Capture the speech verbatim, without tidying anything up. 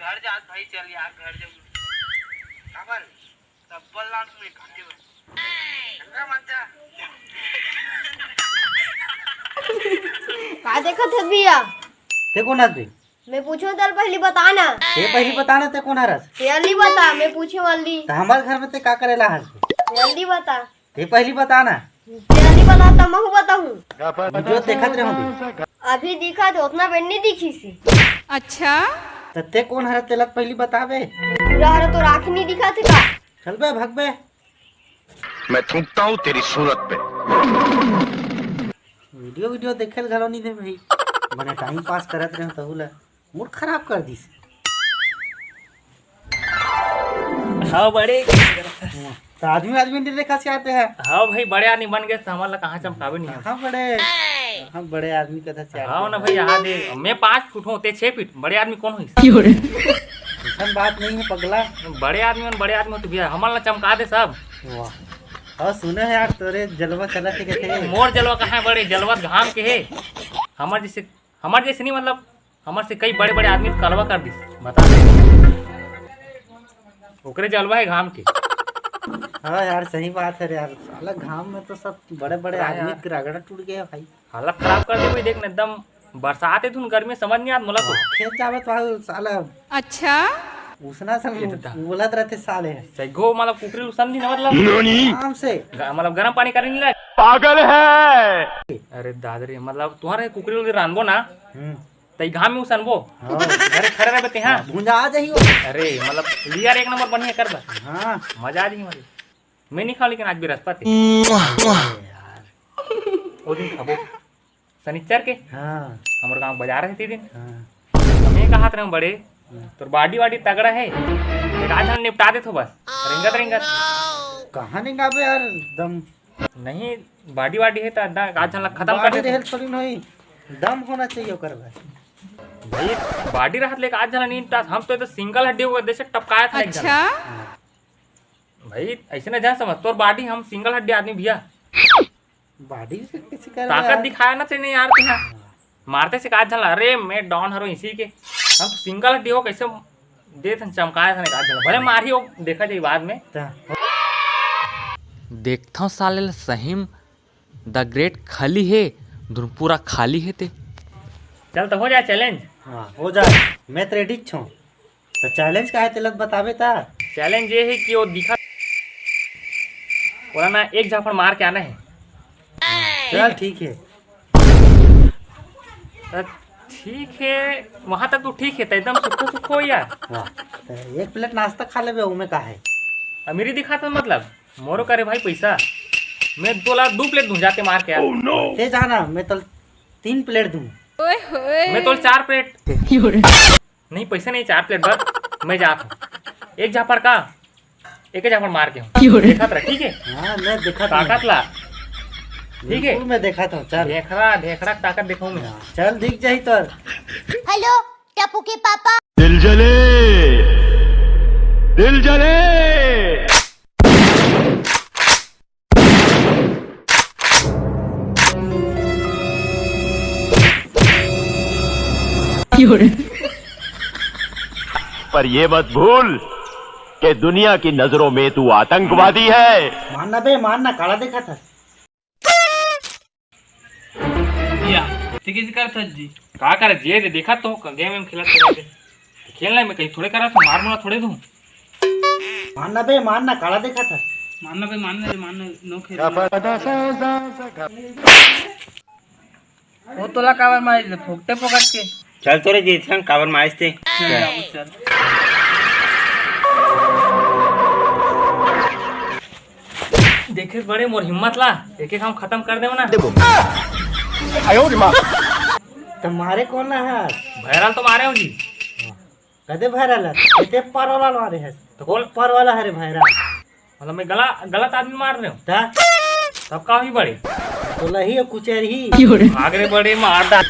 घर जा भाई, चल यार, घर जाऊँ। काबर? तब बोल रहा हूँ, मैं घर जाऊँ। चल रे, मत जा। का देखत हस भैया? ते कोन हस बे? मैं पूछूं, तैं पहली बता ना। ते पहली बता ना, ते कोन हरस? जल्दी बता, मैं पूछे वाली। त हमर घर में ते का करेला हस बे? जल्दी बता। ते पहली बता ना। जल्दी बता, तब महू बताहूँ। वीडियो देखत रहे हों। अभी दिखा तो उतना बेर नहीं दिखी सी। अच्छा। त ते कोन हरस, तेला त पहली बताबे। पूरा हरा तो राख नहीं दिखा थे का? चल बे, भग बे। मैं थूकता हूँ तेरी सूरत पे। वीडियो, वीडियो देखे ल घलो नहीं दे भाई। बने टाइम पास करत रहे तहू ला। मूड खराब कर दिस। हाँ बड़े। त आदमी, आदमी नहीं देखा सियाते हैं। हाँ भाई, बड़े आदमी बन गए त हमन ला कहाँ चमकाबे नहीं। हाँ बड़े, हाँ बड़े आदमी कथा सियाते हाँ ना हैं। भाई, यहाँ दे, मैं पाँच फुट हूँ, ते छह फीट, बड़े आदमी कोन होइस? अइसन बात नहीं है पगला। बड़े आदमी मन बड़े आदमी होते भैया, हमन ला चमका दे सब। वाह। और सुने है यार, तोरे जलवा चलत हे कहते हैं। मोर जलवा कहाँ है बड़े, जलवा घाम के है। हमर जैसे, हमर जैसे नहीं, मतलब हमर से कई बड़े बड़े आदमी कलवा कर दिस, बता दे। ओकरे जलवा है घाम के। हाँ यार, सही बात है यार, साला घाम में तो सब बड़े बड़े हाँ आदमी यार। के रगड़ा टूट गया भाई। हालत खराब कर दे भाई, देख ना एकदम बरसात है, धुन गर्मी समझ नहीं आत मोला तो। खेत जावे तो साला। अच्छा। उसना से ये तो दा- बोलत रहते साले। सही गो मतलब कुकरी उसन दिन मतलब। आराम से। ग- मतलब गरम पानी करे नहीं लग। पागल है। अरे दादा रे, मतलब तुम्हारे कुकरी उकरी रांधबो ना, हम्म। तई घाम में उसनबो। हाँ। घरे खड़े रहबे ते, हाँ। हाँ, भुंजा आ जाही वो। अरे मतलब लिया रे, एक नंबर बढ़िया कर बा। हाँ। मजा आ जाही मतलब। मैं नहीं खाऊँ लेकिन आज बृहस्पति। यार। वो दिन खाबो। शनिचर के हाँ। हमर गांव बाजार हे ती दिन। हाँ। मैं कहत रहे बड़े, हाँ। तोर body वाडी तगड़ा है, एक आध झन निपटा देथो बस, रेंगत रेंगत। कहाँ निंगाबे यार, दम नहीं, body वाडी है त एक आध झन ला खत्म कर body देथो। रहेल थोड़ी नहीं, दम होना चाहिए ओकर बर। भाई body रहत ले एक आध झन ला नहीं निपटात, हम तो, तो single हड्डी होकर जैसे टपकाए था एक झन। अच्छा। भाई ऐसे ना जान समझ, तोर body, हम single हड्डी आदमी भैया। Body से किसी का ताकत यार। दिखाया ना चाहिए यार तुझे। मारते से काज झला, अरे मैं डॉन हरो इसी के। हम single हड्डी हो कैसे दे थन चमकाए थने काज झला। भले मारी हो, देखा जाए बाद में। ता। देखथव साले ल सहीम द ग्रेट खाली हे, धुन पूरा खाली हे ते। चल तो हो जाए challenge। हाँ, हो जाए। मैं तो ready छो। त challenge का है, तेला त बताबे ता। Challenge ये है कि वो दिखा, बोला ना, एक झापड़ मार के आना है। चल, ठीक है। त ठीक है, वहां तक तो ठीक है, त एकदम सुखो सुखो हो यार। वाह, त एक plate नाश्ता खा लेबे, उमे का है? अमीरी दिखाता मतलब, मोरो करे भाई पैसा, मैं तोला दो plate दूं, जाते मार के यार। ते जाना, मैं तो तीन plate दूं। ओए होए। मैं तो चार plate। नहीं, पैसे नहीं, चार plate भर, मैं जात हूँ। एक झापड़ का, एक झापड़ मार के हूँ। क्यों रे? देखत रह, ठीक है? हाँ, मैं देखत हूँ। ताकत ला। ठीक है? बिल्कुल, मैं देखत हूँ, चल। ढेखरा, ढेखरा ताकत दिखाऊँ मैं। हाँ, चल, दिख जाही तोर। हेलो, टप्पू के पापा। दिल जले, दिल जले। पर ये मत भूल कि दुनिया की नजरों में तू आतंकवादी है। मारना बे, मारना, काला देखा था। या, ते कइसे करत हस जी? का करत जी? ये दे, देखा तो, गेम वेम खेलत तो रहते। खेलना है, मैं कहीं थोड़े करत हूँ, मार मुला थोड़े दूँ। मारना बे, मारना, काला देखा था। मारना बे, मारना रे, मारना, नो खेल। वो तोला काबर मारिस ले, फोकटे फोकट के। चल तोरे जीत संग काबर मारिस ते। चल, जाबो, चल। देखे बड़े मोर हिम्मत ला, एक एक हम खत्म कर देव ना। देबो। आयो रे माँ। त मारे कोन ला है? भैराल तो मारे हो जी। कदे भैराल है? ते पर वाला मारे है। तो कौन? पर वाला है रे भैराल। मतलब मैं गला-, गलत आदमी मार रहे हो। ता? तब का हुई बड़े? तो लही और कुचेर ही। भाग रे बड़े, मार डाल।